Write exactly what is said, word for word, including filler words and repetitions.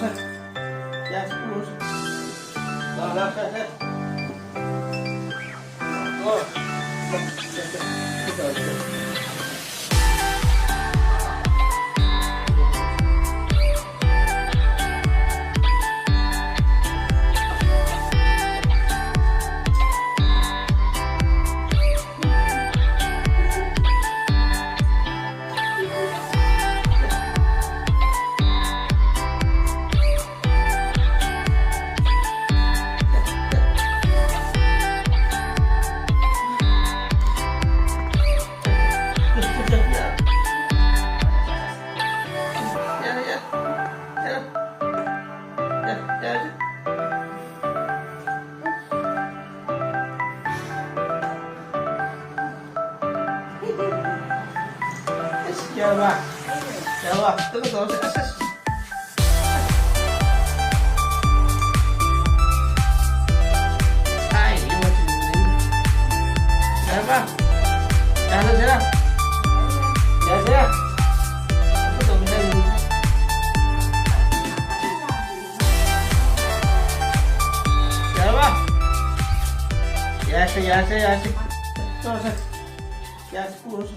Yes, push. Last, last, last, last. Go. Yes, ꯌꯥꯔꯕ? ꯌꯥꯔꯕ? ꯇꯞꯅ ꯇꯧꯔꯁꯦ꯫ ꯑꯁ, ꯑꯁ꯫ ꯍꯥꯏ, ꯌꯥꯔꯕ? ꯌꯥꯔꯁꯤꯔ? ꯌꯥꯔꯁꯤꯔ? ꯑꯝꯇ ꯇꯧꯃꯤꯟꯅꯔꯨꯁꯤ꯫ ꯌꯥꯔꯕ? ꯌꯥꯔꯁꯦ, ꯌꯥꯔꯁꯦ, ꯌꯥꯔꯁꯦ꯫ ꯇꯧꯔꯁꯦ꯫ ꯌꯥꯔꯁꯦ, ꯄꯨꯔꯁꯦ꯫